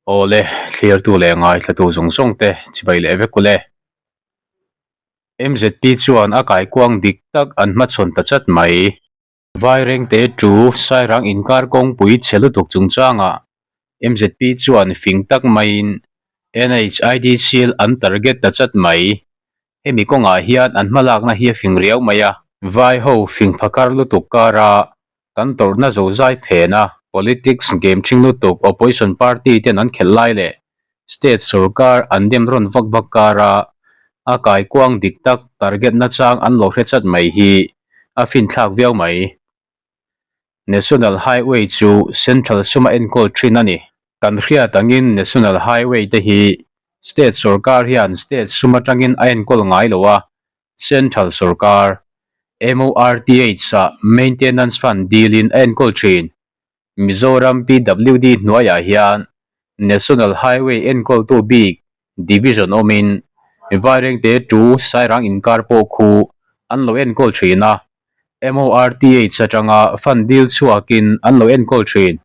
Awle, thlirtu leh ngaithlatu zawng zawng te chibai leh vek ule. MZP chuan a kaikuang dik tak an hmachhawn ta chat mai. Vairengte tu Sairang inkar kawngpui chhe lutuk chungchangah MZP chuan fing tak maiin NHIDCL an target ta chat mai. Hemi kawngah hian an hmalakna hi a fing riau mai a. Vai ho fing phakar lutuk kara Kan tawrhna zozai phen a, politics game ṭhing lutuk opposition party ten an khelh lai leh state sorkar an dem rawn vak vak kara a kaikuang dik tak target nachang an lo hre chat mai hi a finthlak viau mai. National Highway chu central suma enkawl ṭhin a ni. Kan hriat angin National Highway te hi state sorkar hian state sum atangin a enkawl ngai lo a, Central sorkar, MORTH-ah Maintenance Fund dilin a enkawl thin. Mizoram PWD hnuaiah hian National Highway enkawltu bik Division awmin Vairengte to Sairang inkar pawh khu an lo enkawl thin a, MORTH atanga fund dil chhuakin an lo enkawl thin.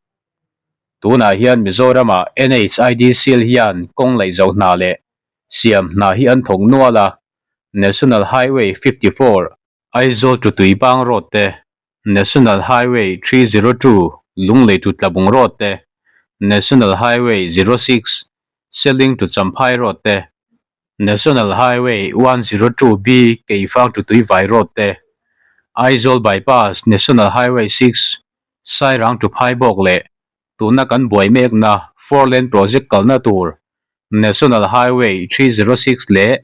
Tunah hian Mizoramah NHIDCL hian kawng laih zo hna leh siam hna hi an thawk nual a, National Highway 54, Aizawl to Tuipang Road te, National Highway 302, Lunglei to Tlabung Road te, National Highway 06, Seling to Champhai Road te, National Highway 102B, Keifang to Tuivai Road te, Aizawl Bypass, National Highway 6, Sairang to Phaibawk leh tuna kan buai mekna Four Lane Project kalna tur National Highway 306 leh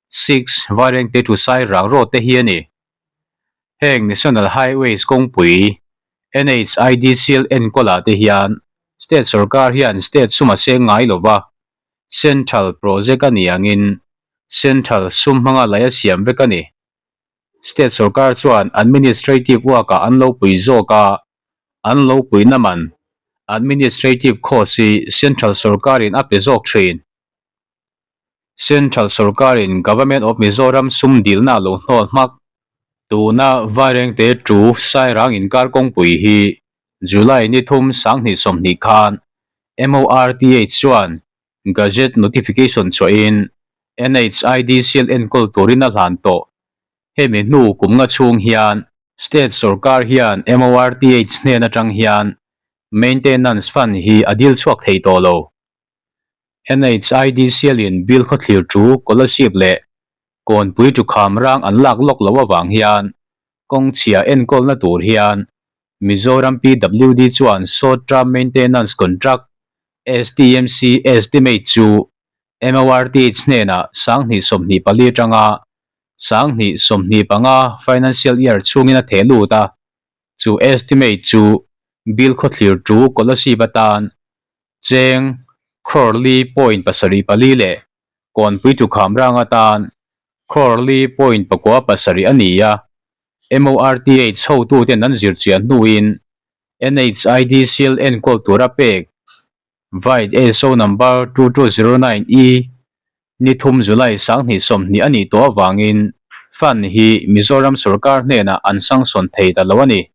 6 Vairengte to Sairang Road te hi a ni. Heng National Highways kawngpui NHIDCL enkawlah te hian State sorkar hian State sum a seng ngai lova, Central Project a ni angin Central sum hmanga laih a siam vek a ni. State sorkar chuan administrative work-ah an lo pui zawk a, an lo puihna man administrative cost hi Central sorkarin a pe zawk thin. Central sorkarin Government of Mizoram sum dilna a lo hnawl hmak. Tuna Vairengte tu Sairang inkar kawngpui hi July ni thum 2020 khan MORTH chuan Gazette notification chhuahin NHIDCL enkawl turin a hlan tawh. Hemi hnu kum nga chhung hian State sorkar hian MORTH hnen atang hian Maintenance Fund hi a dil chhuak thei tawh lo. NHIDCL in bill khawthlir thu Kolasib leh Kawnpui thu kham rang an lak lawk loh avang hian kawng chhia enkawlna tur hian Mizoram PWD chuan Short Term Maintenance Contract, STMC, estimate chu MORTH hnenah 2024 atanga 2025 financial year chhungin a theh lut a, chu estimate chu bill khawthlir tu Kolasib atan cheng crore li point pasarih pali leh Kawnpui tu Khamrang atan crore li point pakua pasarih a ni a. MORTH hotuten an zir chiah hnuin NHIDCL enkawl tura pek Vide SO number 2209E ni thum July 2020 a nih tawh avangin fund hi Mizoram sorkar hnenah an sanction thei ta lo a ni.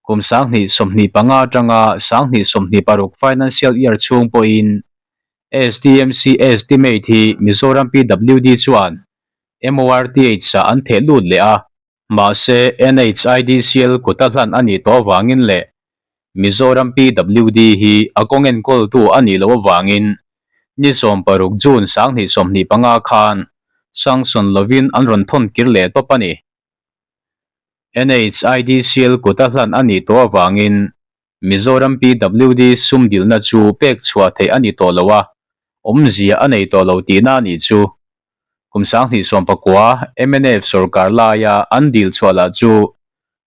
Kum 2025 atanga 2026 financial year chhung pawhin SDMC estimate hi Mizoram PWD chuan MORTH ah an theh lut leh a, mahse NHIDCL kuta hlan a nih tawh avangin leh Mizoram PWD hi a kawng enkawltu a nih loh avangin ni 16 June 2025 khan sanction lovin an rawn thawn kir leh tawp a ni. NHIDCL kuta hlan a nih tawh avangin Mizoram PWD sum dilna chu pek chhuah theih a ni tawh lo a, awmzia a nei tawh lo tihna a nih chu. Kum 2019 mnf sorkar laia an dil chhuah lah chu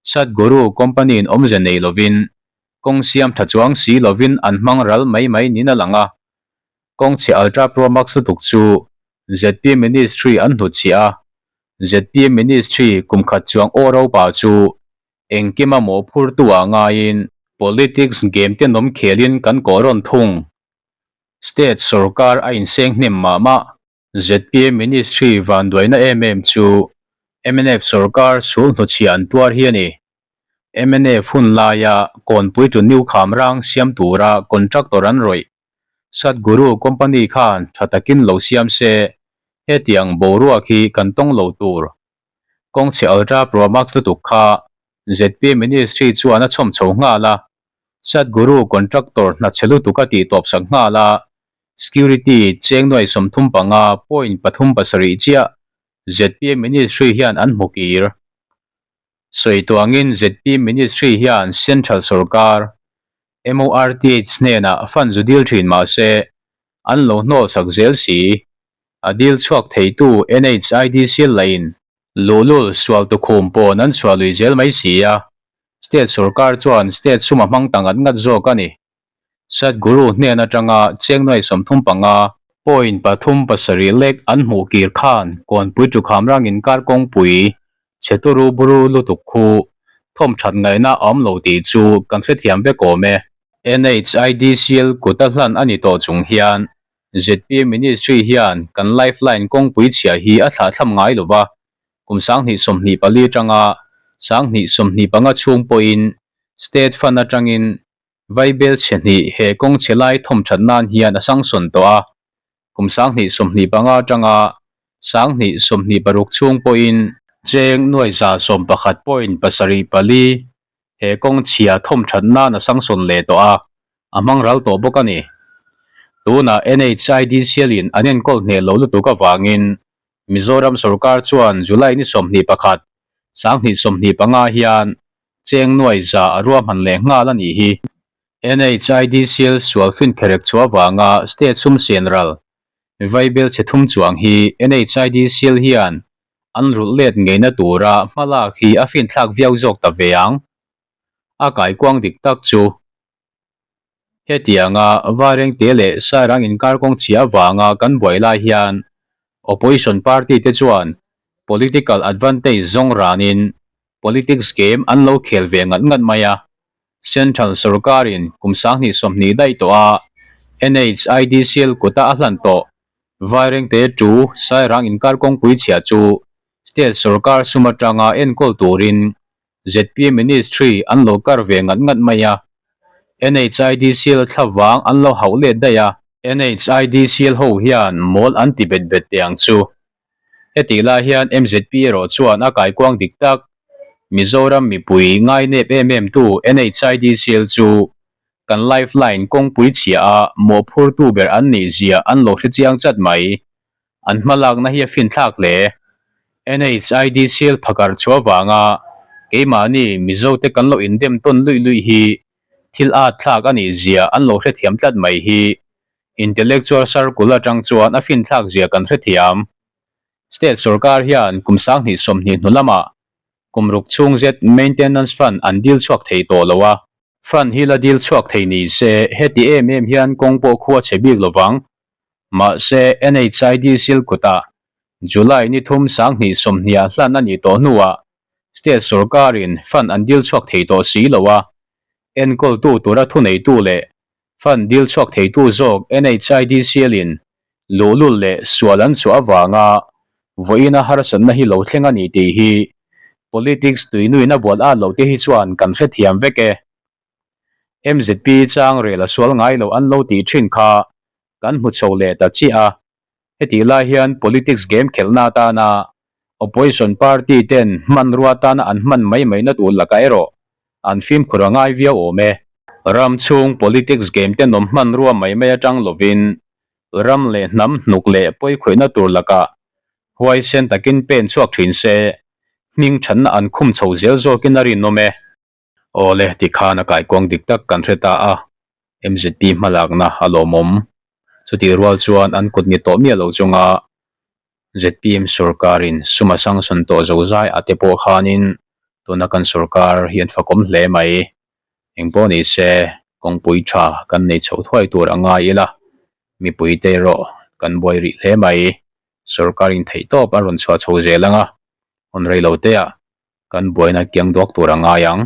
Satguru company-in awmze nei lovin, kawng siam tha chuang si lovin an hmang ral mai mai niin a lang a. Kawng chhe Ultra Pro Max lutuk chu zpm Ministry an hnutchhiah a, zpm Ministry kum khat chuang aw ropa chu Engkima mawhphurtu ah ngaiin politics game tenawm khelin kan kawh rawn thung. State sorkar a inseng hnem mah mah. Zpm ministry vanduaina em em chu mnf sorkar sul hnuchhiah an tuar hi a ni. Mnf hun laia Kawnpui to New Khamrang siam tura contractor an rawih. Sadhguru company khan tha takin lo siam se, hetiang boruak hi kan tawng lo tur. Kawng chhe Ultra Pro Max lutuk kha zpm Ministry chuan a chhawm chho nghal a, Sadhguru contractor hna chhe lutuk a tih tawp sak nghal a, security cheng nuai 35 point 3 7 chiah zpm Ministry hian an hmu kir. Sawi tuangin zpm Ministry hian Central sorkar MORTH hnenah fund zu dil thin mah se, an lo hnawl sak zel si. A dil chhuak theitu NHIDC lahin luhlul sual tukhum pawn an chhuah lui zel mai si a, State sorkar chuan state sum a hmang ta ngat ngat zawk a ni. Sadhguru hnen atanga cheng nuai 35 point 3 7 lek an hmuh kir khan Kawnpui Tukham rang inkar kawngpui chhe turu buru lutuk khu thawm that ngaihna a awm lo tih chu kan hrethiam vek awm e. NHIDCL kut a hlan a ni tawh chung hian zpm Ministry hian kan lifeline kawngpui chhia hi a thlahthlam ngai lo va, kum 2024 atanga 2025 chhung pawhin State Fund atangin Vaibel chhe hnih he kawng chhe lai thawm that nan hian a sangsawn tawh a, kum 2025 atanga 2026 chhung pawhin cheng nuai 111 point 7 4 he kawng chhia thawm that nan a sangsawn leh tawh a, a hmang ral tawh bawk a ni. Tunah NHIDCL in an enkawl hneh lo lutuk avangin Mizoram sorkar chuan July ni 21, 2025 hian Cheng nuai za a ruahman leh nghal a nih hi. NHIDCL sual fin kherek chhuah avanga state sum sen ral Vaibel chhe thum chuang hi NHIDCL hian an rulh let ngeina tura hmalak hi a finthlak viau zawk ta ve ang. A kaikuang dik tak chu hetianga Vairengte leh Sairang inkar kawng chhia avanga kan buai lai hian opposition party te chuan political advantage zawng ranin Politics game an lo khel ve ngat ngat mai a, Central sorkarin kum 2020 daih tawh a NHIDCL kuta a hlan tawh Vairengte tu Sairang inkar kawngpui chhia chu State sorkar sum atanga enkawl turin zpm Ministry an lo kar ve ngat ngat mai a, NHIDCL thlavang an lo hauh let daih a. NHIDCL ho hian mawl an ti bet bet teh ang chu. Hetih lai hian mzp erawh chuan a kaikuang dik tak, Mizoram mipui ngainep em em tu NHIDCL chu kan lifeline kawngpui chhia a mawhphurtu ber an nih zia an lo hre chiang chat mai. An hmalakna hi a finthlak hle. NHIDCL phakar chhuah vanga keimahni Mizote kan lo indem tawn luih luih hi thil at thlak a nih zia an lo hrethiam tlat mai hi Intellectual circle atang chuan a finthlak zia kan hrethiam. State sorkar hian kum 2020 hnu lamah kum ruk chhung zet maintenance fund an dil chhuak thei tawh lo a. Fund hi la dil chhuak thei ni se heti em em hian kawng pawh khu a chhe bik lovang. Mahse NHID sil kutah July ni thum 2020 ah hlan a nih tawh hnuah state sorkarin fund an dil chhuak thei tawh si lo a. Enkawltu tura thuneitu leh Fund dil chhuak theitu zawk NHIDCL in luhlul leh sual an chhuah avanga vawiina harsatna hi lo thleng a ni tih hi politics tuinuin a bual at loh te hi chuan kan hrethiam vek e. Mzp chang rel a sual ngai lo an lo tih thin kha kan hmu chho leh ta chiah a. Hetih lai hian politics game khelhna atana opposition party ten hmanrua atana an hman mai mai na tur lakah erawh an fimkhur a ngai viau awm e. Ram chhung politics game tenawm hmanrua mai mai atang lovin ram leh hnam hnuk leh pawikhawihna tur lakah huaisen takin pen chhuak thin se, hming thatna an khum chho zel zawkin a rinawm e. Awle, tikhan a kaikuang dik tak kan hre ta a, mzp hmalakna a lawmawm. Chutih rual chuan an kut ni tawh miah lo chunga zpm sorkarin sum a sanction tawh zo zai a te pawh khanin tuna kan sorkar hi an fakawm hle mai. Engpawh ni se, kawngpui tha kan nei chhoh thuai tur a ngai ila, mipui te erawh kan buai rih hle mai. Sorkarin theihtawp a rawn chhuah chho zel ang a, hun rei lo te ah kan buaina kiang duak tur a ngai ang.